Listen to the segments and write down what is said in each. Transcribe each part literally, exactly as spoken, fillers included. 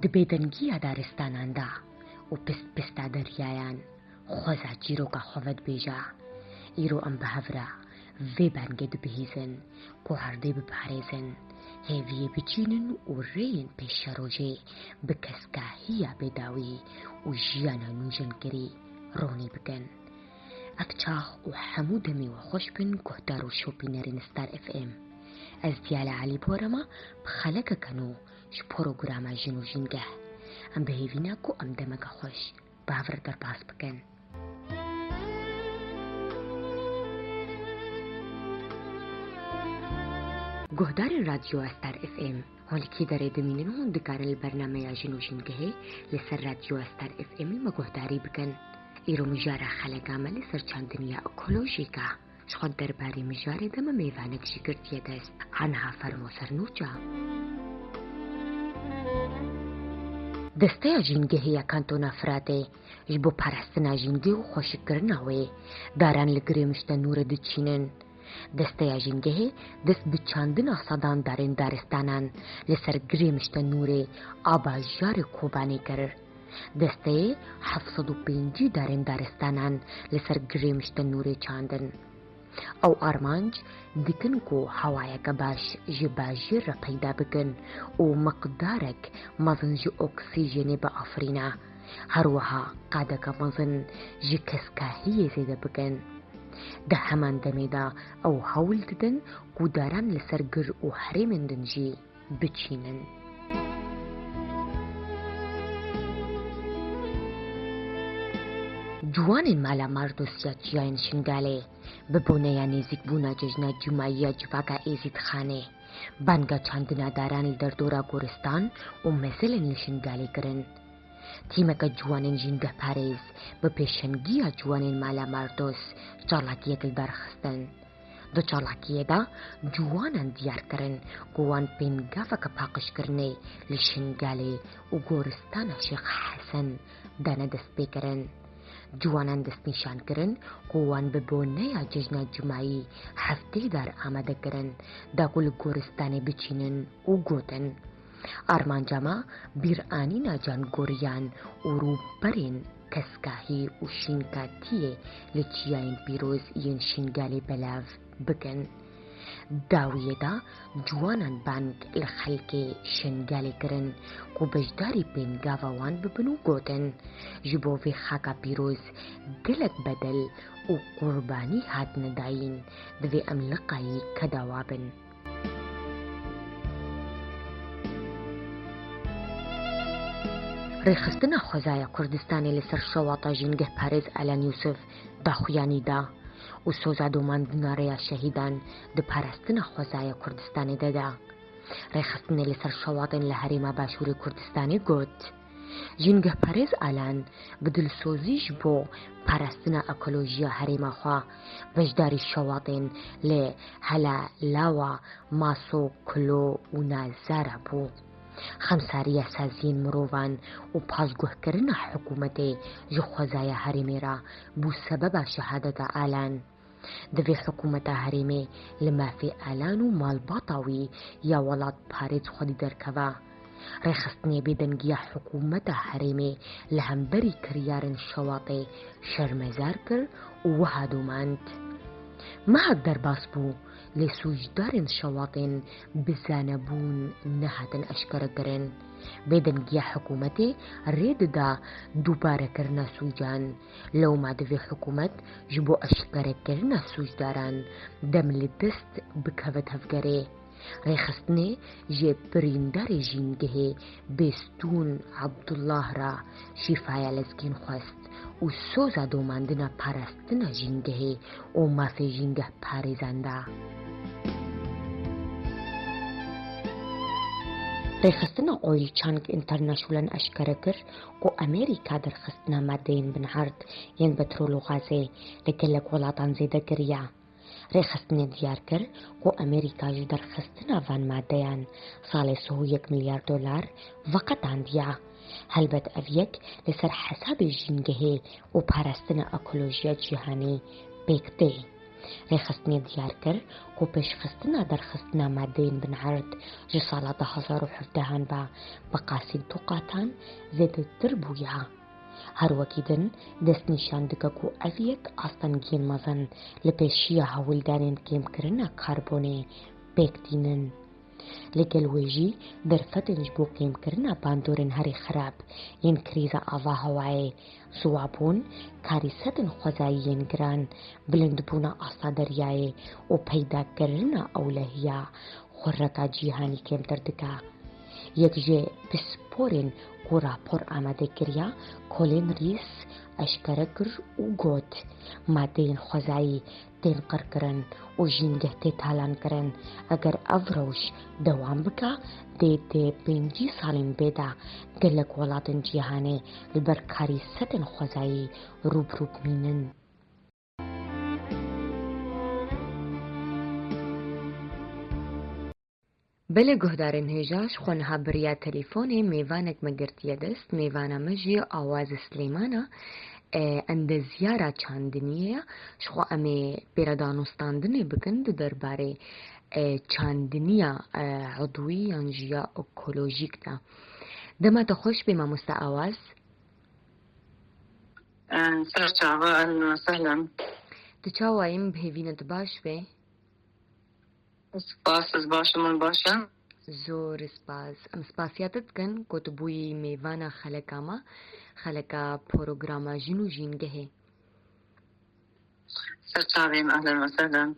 Di bêdengiya daristanan de û pist pista deryayan xweza çîroka xwe vedibêje. Îro em bi hev re vê bengê dibihîzin ku erdê biparêzin, hêviyê biçînin û rêyên pêşerojê bi keskahiya bêdawî û jiyana nû jinkirî ronî bikin. Ev çax û hemû demê we xweş bin, guhdar û şopînerên Star F M. Ez Diyale Elî Borema bi xelekeke nû ji programa Jin û Jîngeh. Em bi hêvî ne ku em demeke xweş bi hev re derbas bikin. Guhdarên Radyoya Star F M, hûn li kî derê dimînin, hûn dikarin li bernameya Jin û Jîngehê li ser Radyoya Star F M li me guhdarî bikin. Îro mijara xeleka me li ser çandiniya ekolojîk e. Ji xwe derbarê mijarê de me mêvanek jî girtiye dest. Aniha fermo ser nûça. Desteya Jîngehê ya Kantona Firatê ji bo parastina jîngê û xweşikkirina wê daran li girê mişte nûrê diçînin. Desteya Jîngehê dest bi çandina sedan darên daristanan li ser girê mişte nûrê a bajarê Kobanê kir. Desteyê heft sed û pêncî darên daristanan li ser girê mişte nûrê çandin. Ew armanc dikin ku hewayeke baş ji bajêr re peyda bikin û miqdarek mezin ji oksîjenê biafirîne. Her wiha qadeke mezin ji keskahiyê zêde bikin. Di heman demê de ew hewl didin ku daran li ser gir û herêmên din jî biçînin. Ciwanên Mala Mardosiya çiyayên Şingalê bi boneya nêzîkbûna cejna cumayî ya civaka Êzîdxanê, banga çandina daran li derdora goristan û mezelên li Şingalê kirin. Tîmeke ciwanên jîngehparêz bi pêşengiya ciwanên Mala Mardos çalakiyek li dar xistin. Di çalakiyê de ciwanan diyar kirin ku wan pêngaveke paqijkirinê li Şingalê û goristana Şêx Hesen dane destpêkirin. Ciwanan destnîşan kirin ku wan bi boneya cejna cumayî hefteyê dar amade kirin, da ku li goristanê biçînin û gotin, Armanca me bîranîna cangoriyan û rûberên keskahî û şînkatiyê li çiyayên pîroz yên Şingalê belav bikin. Dawiyê de ciwanan bang li xelkê Şingalê kirin ku beşdarî pêngava wan bibin û gotin, ji bo vê xaka pîroz gelek bedel û qurbanî hatine dayîn, divê em liqayî kedawa bin. Rêxistina Xwezaya Kurdistanê li ser şewata jîngehparêz Alan Yûsif daxuyanî da û soza domandina rêya şehîdan di parastina Xwezaya Kurdistanê de da. Rêxistinê li ser şewatên li Herêma Başûrê Kurdistanê got, Jîngehparêz Alan bi dilsozî ji bo parastina ekolojiya herêma xwe beşdarî şewatên li Hela Lawa, Maso, Kulo û Nazara bû. Xemsariya saziyên mirovan û pasguhkirina hikûmetê ji xwezaya herêmê re bû sebeba şehadeta Alan. Divê hikûmeta herêmê li mafê Alan û malbata wî ya welatparêz xwedî derkeva. Rêxistinê bêdengiya hikûmeta herêmê li hemberî kiryarên şewatê şermezar kir û wiha domand, Mehek derbas bû, lê sûcdarên şewatên bi zanebûn nehatin eşkerekirin. Bêdengiya hikûmetê rê dida dubarekirina sûcan. Lewma divê hikûmet ji bo eşkerekirina sûcdaran dem li dest bikeve tevgerê. Rêxistinê ji birîndarê jîngehê Bêstûn Abdullah re şîfaya lezgîn xwest û soza domandina parastina jîngehê û mafê jîngehparêzan da. Rêxistina Oil Change International eşkere kir ku Amerîka derxistina madeyên binerd yên petrol û gazê li gelek welatan zêde kiriye. Rêxistinê diyar kir ku Amerîka ji derxistina van madeyan salê sih û yek milyar dolar veqetandiye. Helbet ev yek li ser hesabê jîngehê û parastina ekolojiya cîhanî pêk tê. Rêxistinê diyar kir ku pêşxistina derxistina madeyên binerd ji sala du hezar û hevdehan ve bi qasî du qatan zêdetir bûye. Her wekî din destnîşan dike ku ev yek astengiyên mezin li pêşiya hewldanên kêmkirina karbonê pêk tînin. Li gel wê jî derfetên ji bo kêmkirina bandorên herî xirab yên krîza ava hewayê, ziwabûn, karîsetên xwezayî yên giran, bilindbûna asta deryayê û peydakirina ewlehiya xurreka cîhanî kêmtir dike. Yek ji pisporên ku rapor amade kiriya Colin Rees eşkere kir û got, madeyên xwezayî tên qirkirin û jîngeh tê talankirin. Eger ev rewş dewam bike, dê di pêncî salên bê de gelek welatên cîhanê li ber karîsetên xwezayî rû bi rû bimînin. Belê guhdarên hêja, ji xwe niha bi riya telefonê mêvanek me girtiye dest. Mêvana me jî Awaz Silêman e, e, endezyara çandiniyê ye. Ji xwe em ê pêre danûstandinê bikin di derbarê, e, çandiniya, e, udwî yan jî ya ekolojîk de. Dema te xweş bê, mamoste Awaz. Em, ser çava, ehlen ve sehlen. Tu çawa yî? Em bi hêvî ne tu baş bê. Spas, ez baş im, hûn baş in? Zor spas. Em spasiya te dikin ku tu bûyî mêvana xeleka me, xeleka programa Jin û Jîngehê. Ser çavê me, ehlen ve sehlen.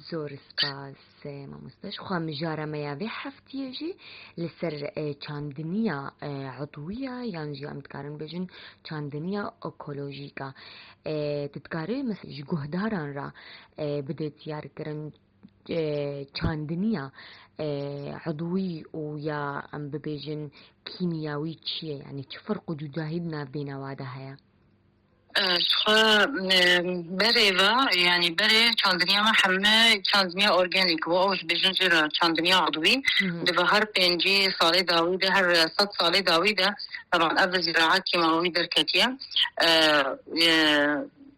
Zor spas, e, mamoste. Ji xwe mijara me ya vê heftiyê jî li ser, e, çandiniya, e, udwî ya, yan jî em dikarin bêjin çandiniya ekolojîk a. E, tu dikarî mes-, ji guhdaran re, e, bidê diyarkirin, e, çandiniya, e, udwî û ya em bibêjin kîmyawî çi ye? Yanî çi ferq û cudahî di nav vê newa de heye? E, ji xwe, e, berê ve, yanî berê çandiniya me heme çandiniya organîk bû, ew ji bêjin jê re çandiniya udwî. Hı hı. Di ve her pêncî salê dawî de, her sed salê dawî de, teban ev zîraa kîmawî derketiye. E, e,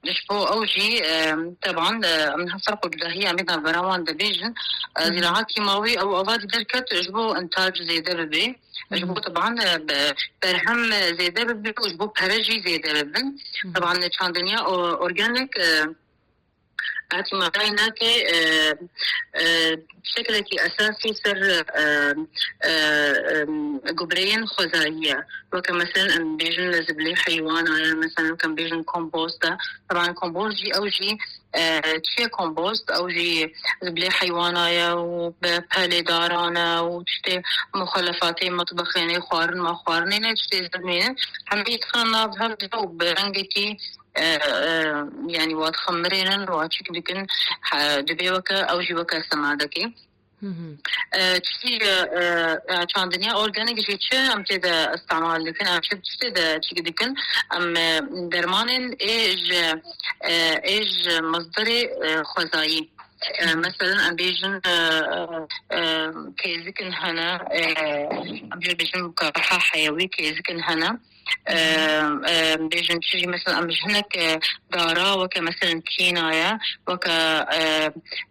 ji bo ew jî, e, teban, e, em niha ferq û cudahiya em ê navbera wan de bêjin. E, Hı hı. Zîraa kîmawî ew ava derket ji bo intac zêde bibe. Ji bo, Hı hı. Teban, e, be-, berhem zêde bibe û ji bo pere jî zêde bibin. Hı hı. Teban çandiniya o-, organik, e, Hatî me rayî nake, e, e, şekilekî esasî ser, e, e, e, gubreyên xwezayî ye. Weke meselen em bêjin zibilê heywana ye, meselen weke em bêjin kompost e. Teban kompost jî ew jî, e, çi ye kompost? Ew jî zibilê heywana ye û bi pelê daran e û tiştê muxelefatê metbexê ne, xwarin me xwarinê ne, tiştê zirmê ne. Hemî dixin nav hev û bi rengekî e, e, yanî wa dixemirînin, wa çîk dikin, he, dibê weke, ew jî weke semadekê. Hı hı. E, çi, e, e, çandiniya organik jî çi em tê de îstemal dikin, em çi tiştê de çîk dikin, em, e, dermanên ê ji, e, ê ji mezderê, e, xwezayî. E, Hı hı. Meselen, em bêjin, e, e, e, kêzikin hene, e, em jê bêjin mukafeha heyewî kêzikin hene. E, e, bêjin çi jî, mesela, em ji hinek, e, dara, weke, mesela, kîna ye, weke, e,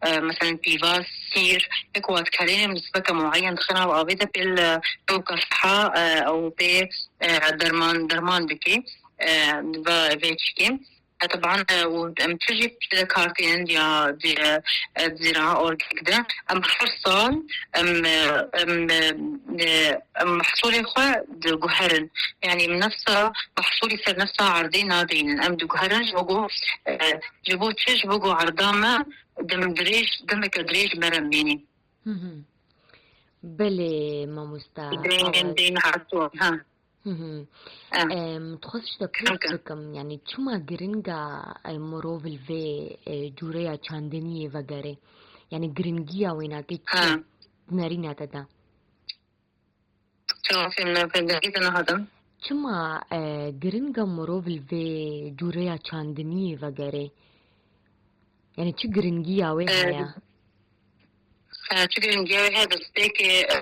e, mesela, pîva, sîr, yek wat kelê nisbeke muayyen dixin, ew avê de pêl, e, ew kefha, e, ew pê, e, derman, derman dikê, e, ve vê çikê. E, teban, e, û em tu jî piştre kar tînin ya di, e, zira orgek de. Em her sal, em, e, em, e, e, em mehsulê xwe diguherin. Yanî em nefsa mehsulî ser nefsa erdê nadeynin. Em diguherin ji bo ku, e, ji bo çi? Ji bo ku erda me dem dirêj, demeke dirêj mere mînî. Hı hı. Belê, mamosta. Dêrên, Awaz. Dêrên hatû, ha. Hı hı. Em. Em, dixwest ji te pers bikim, yanî çima giring e, e, mirov li vê, e, cûreya çandiniyê vegere? Yanî giringiya wê nake çi ye? Ha. Nerîna te de. Çawa fêm nake, dengê te nehatim. Çima, e, giring e mirov li vê cûreya çandiniyê vegere? Yanî çi giringiya wê, e, heye? E, çi giringiya wê heye, destpêkê, e,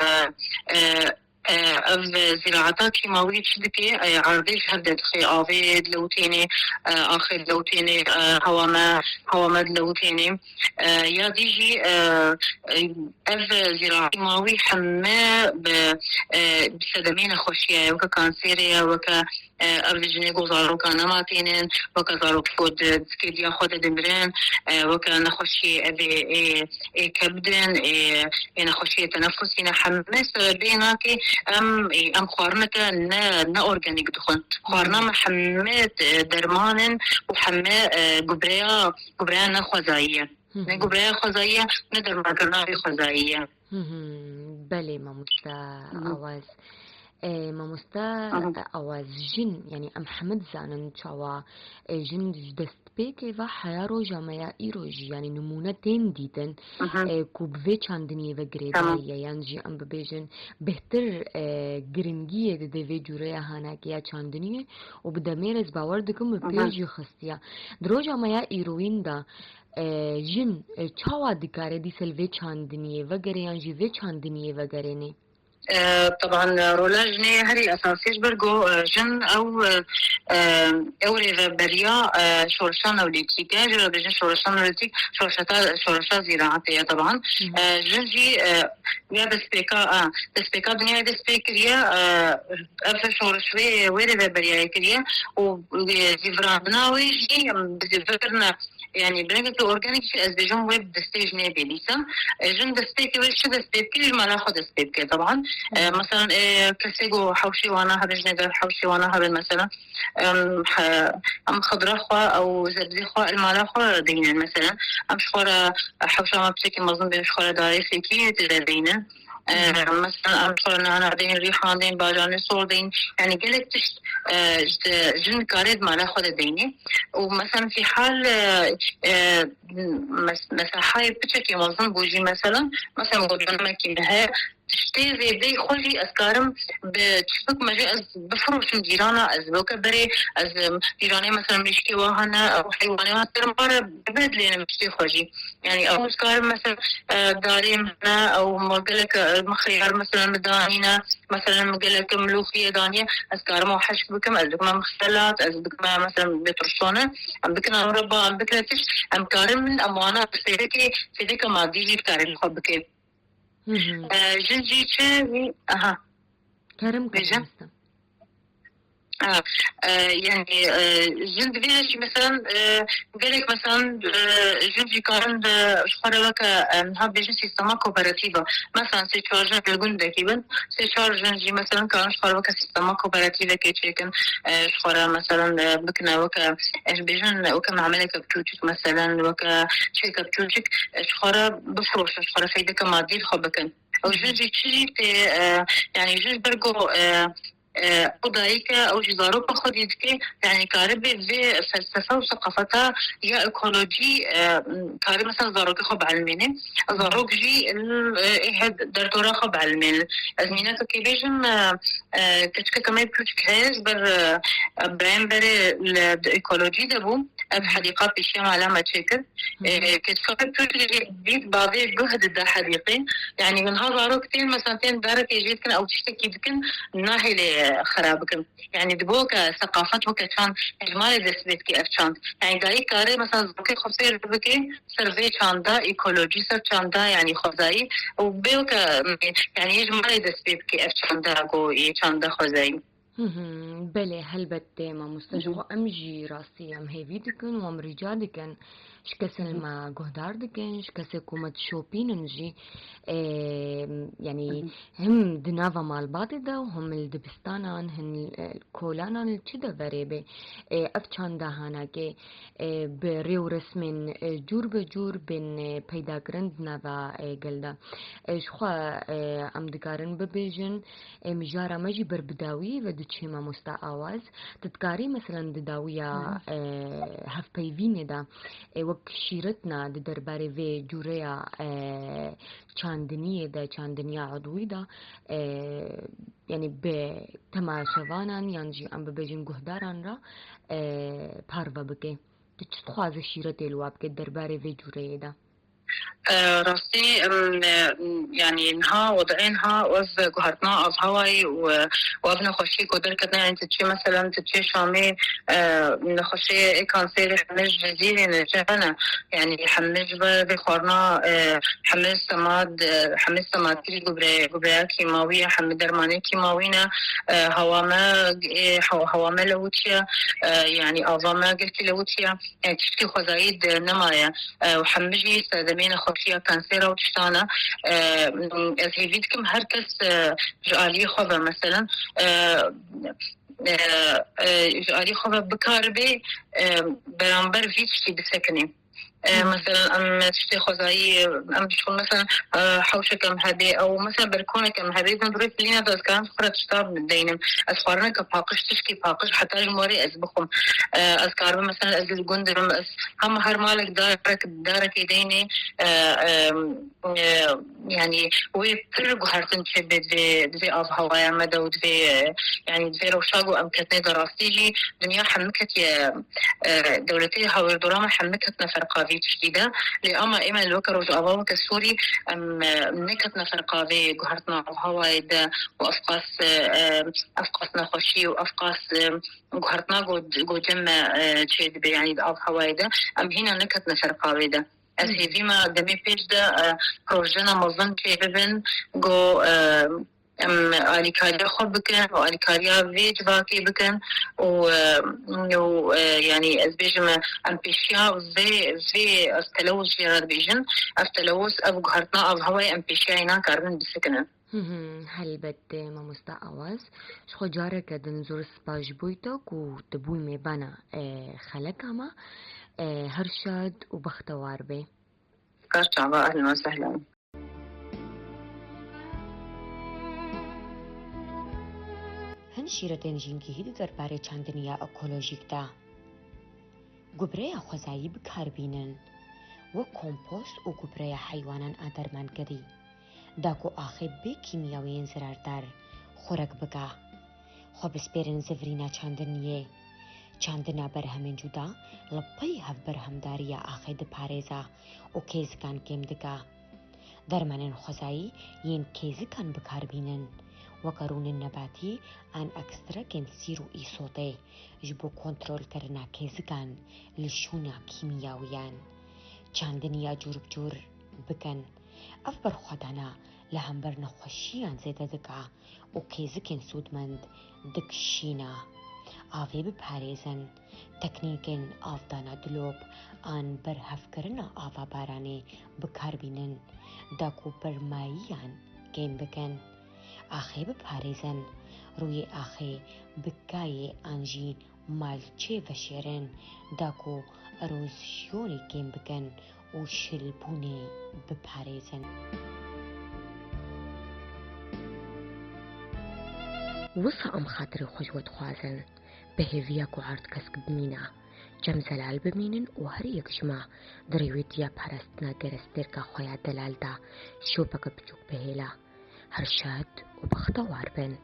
e, E, ev zîraeta kîmawî çi dike? E, erdê ji hev de dixê, avê dilewitêne, e, axê dilewitêne, e, hewa me, hewa me dilewitêne. E, ya dî jî, e, e, ev zîraeta kîmawî heme bi, e, bi sedemê nexweşiya ye, weke kanserê ye, weke, e, ev jinê ku zaroka nema tênin, weke zarok ku di, di kêdiya xwe de dimirin, e, weke nexweşiyê evê ê, ê kebd in, ê, ê nexweşiyê tenefusî ne, heme sebebê nake em, ê, em xwarineke ne, ne organîk dixwin. Xwarina me heme, e, derman in û heme, e, gubreya, gubreya ne xwezayî ye. Ne gubreya xwezayî ye, ne dermankirina vê xwezayî ye. Hı hı. Belê, mamoste Awaz. E, mamoste, e, Awaz, jin, yani em hemî dizanin çawa, e, jin ji destpêkê ve heya roja me ya îro jî, yani nimûne tên dîtin, e, ku bi vê çandiniyê ve girêdayî ye, yan jî em bibêjin bêhtir, e, giringiyê dide vê cûreya hanakê ya çandiniyê û bi demê re ez bawer dikim bi pêş jî xistiye. Di roja me ya îroyîn de, e, jin, e, çawa dikare dîsa li vê çandiniyê vegere yan jî vê çandiniyê vegerêne? E, teban, e, rola jinê herî esasî ji ber ku, e, jin ew, e, e, ew rêveberiya, e, şoreşa newlîtîk e, ji re bêjin şoreşa newlîtîk, şoreşeta, şoreşa zîraetê ye teban. E, jin jî, e, ya destpêka, e, destpêka dinyayê dest pê kiriye, e, ev şoreş wê, wê rêveberiyayê kiriye û, e, zîvirandina wê jî, em, zîvirine, yani, bi rengekî organîk jî ez bêjim wê bi destê jinê bê dîsa. E, jin destpêkê wê çi dest pê bike, ji mala xwe dest pê bike, teban. E, mesela, e, kesê ku hewşê wana hebe, jinê der hewşê wana hebe, mesela, em, he, em xidra xwe ew zebzê xwe li mala xwe deynin, mesela. Em ji xwe re hewşa me piçekî mezin bê, ji xwe re darê fêkî tê de deynin. E, mesela, em ji xwe re nana deyin, rîhan deyin, bacanê sor deyin. Yani gelek tişt, e, ji, jin karê di mala xwe de deynê. Û mesela fîhal, e, e, mes-, mesahayê piçekî mezin bû jî, mesela, mesela, godanamekî me heye, tiştê zêdeyî xwe jî ez karim bi çipik me jî ez bifiroşim cîrana, ez weke berê ez, em, cîranê, mesela, mirîşkê wa hene, ew heywanê wa hene, karim bare bibedilênim tiştê xwe jî. Yani ew ez karim, mesela, e, darê min hene, ew me gelek, e, min xiyar, mesela, min danîne, mesela, min gelek milûxiyê daniye, ez karim ew heşk bikim, ez bikime mixtelat, ez bikime, mesela, bê turşone, em bikine mureba, em bikine tişt, em karin min, em wana sêvekê, sêveke madî jî dikare li xwe bike. Hı hı. E, jin jî çi, aha. Kerem, bêje. Kerem, e, yani, e, jin divê jî, mesela, e, gelek, mesela, e, jin jî karin de ji xwe re weke, e, niha bêjin sîstema kooperatîf e. Mesela sê çar jin li gundekî bin, sê çar jin jî, mesela, karin ji xwe re weke sîstema kooperatîfekê çêkin, e, ji xwe re, mesela, e, bikine weke, e, bêjin weke mameleke biçûçik, mesela, weke çêke biçûçik, e, ji xwe re bifiroşin, ji xwe re feydeke madî li xwe bikin. Ew jin jî çi jî tê, e, yani jin ji ber ku, e, e, ew dayik e, ew jî zaroka xwe dî dike, yani karibe vê felsefe û seqafeta ya ekolojî, e, karibe mesela zarokê xwe bielimêne. Zarok jî, e, ê her derdora xwe bielimêne. Ez mînakekê bêjim, e, e, keçikeke me piçûk heye, ji ber, e, birayên berê li, di ekolojî de bû. Ev hedîqa pêşiya mala me çêkir. Hı hı. E, keçika me pir dît bavê guh dide hedîqê. Yani niha zarok tên, mesela, tên darekê jê dikin, ew tiştekî dikin, nahêlê xera bikin. Yani dibo ke seqafet weke çand ji malê dest pê dike ev çand. Yani dayik kare, mesela, zarokê xwe fêr bike ser vê çanda, ekolojî ser çanda, yani xwezayî. Û bê weke, yani ji malê dest pê bike ev çanda, ku yê çanda xwezayî. Hı hı, belê, helbet tê, mamoste, ji xwe em jî rastî em hêvî dikin û em rica dikin ji kesên me guhdar dikin, ji kesê ku me dişopînin jî, e, yanî him di nava malbatê de û him li dibistanan, hin, e, kolanan, li çi de verê bê, e, ev çanda hanakê, e, bi rê û resmên, e, cûr bi cûr bên, e, peyda kirin di nava, e, gel de. E, ji xwe, e, em dikarin bibêjin, e, mijara me jî ber bi dawiyê ve diçe, mamoste Awaz. Tu dikarî, meselen, di dawiya, e, hevpeyvînê de, e, wek şîretna di derbarê vê cûreya, e, çandiniyê de, çandiniya udwî de, e, yanî bi temaşevanan yan jî em bibêjin guhdaran re, e, parve bike. Tu çi dixwaze şîretê li wa bike derbarê vê cûreyê de? E, rastî, em, e, Yanî niha, wediê niha, ev guhertina avhewayê û, û ev nexweşiyê ku derketine, yanî tu çi, meselen, tu çi Şamê, e, nexweşiyê kanserê hemî ji cîrê ne, ji hene. Yanî hemî ji ber vê xwarina, e, hemî semad, e, hemî semadkirî gubre-, gubreya kîmawî ye, hemî dermanê kîmawî ne, e, hewa me, e, hew-, hewa me lewitiye, e, yanî ava me gelkî lewitiye. E, tiştê xwezayî de nemaye. E, û hemî jî sedemê nexweşiya kansera û tiştana, e, ez hêvî dikim her kes, e, ji aliyê xwe ve, meselen, e, e, e, ji aliyê xwe ve bikaribe, e, beramber vî tiştî bisekinê. E, Hı. Meselen, em tiştê xwezayî, em ji xwe, meselen, e, hewşek em hebe, ew, meselen, berkonek em hebe, ez bi rê filîna de ez karim xwe re tişta deynim. Ez xwarineke paqij, tişkî paqij, heta ji morê ez bixwim. E, ez karibim, meselen, ez li gund bim, ez hema her malek darek, darekê deynê, e, e, e, yanî wê pir guhertin çêbe divê, divê avhewaya me de û divê, e, yanî divê rewşa ku em ketine de rastî jî dinya hemû ketiye, e, dewletê hawêrdora me hemû ketine ferqa vî tiştî de. Lê ama ême li weke Rojava, weke Sûrî, em, e, neketine ferqa vê guhertina avhewayê de û ev qas, e, e, ev qas nexweşî û ev qas, e, guhertina ku, ku cem me, e, çêdibe, yanî di avhewayê de, em hîna neketine ferqa vê de. Ez Hı. hêvî me demê pêş de, e, projeyena mezin çêbibin, ku, e, em alîkariya xwe bikin û alîkariya vê civakê bikin û, e, û, e, yanî ez bêjim, e, em pêşiya vê, vê ev telewuz jê re dibêjin, ev telewuz, ev guhertina avhewayê em pêşiya înan karibin bisikinin. Hı hı, helbet, e, mamosta Awaz. Ji xwe careke din zor spas ji bo te ku tu bûyî mêvana, e, xeleka me. E, her şad û bextewar be. Kar çava, ehlen we sehlen. Hin şîretên jîngehî di derbarê çandiniya ekolojîk de. Gubreya xwezayî bikar bînin, wek kompost û gubreya heywanan a dermankerî, da ku axê bê kîmyawiyên zirardar xurek bike. Xwe bispêrin zivirîna çandiniyê. Çandina berhemên cuda li pey hevberhemdariya axê diparêze û kêzikan kêm dike. Dermanên xwezayî yên kêzikan bikar bînin, weke rûnên nebatî an ekstrekên sîr û îsotê ji bo kontrolkirina kêzikan li şûna kîmyawiyan. Çandiniya cûr bi cûr bikin. Ev berxwedana li hember nexweşiyan zêde dike û kêzikên sûdmend dikişîne. Avê biparêzin, teknîkên avdana dilop an berhevkirina ava baranê bikar bînin, da ku bermayiyan kêm bikin. Axê biparêzin, rûyê axê bi kayê an jî malçê veşêrin, da ku erozyonê kêm bikin û şilbûnê biparêzin. Wisa em xatirê xwe ji we dixwazin, bi hêviya ku erdkesk bimîne, cem zelal bimînin û her yek ji me di rêwîtiya parastina gerestêrka xwe ya delal de şopeke biçûk bihêle. Her şad û bextewar bin.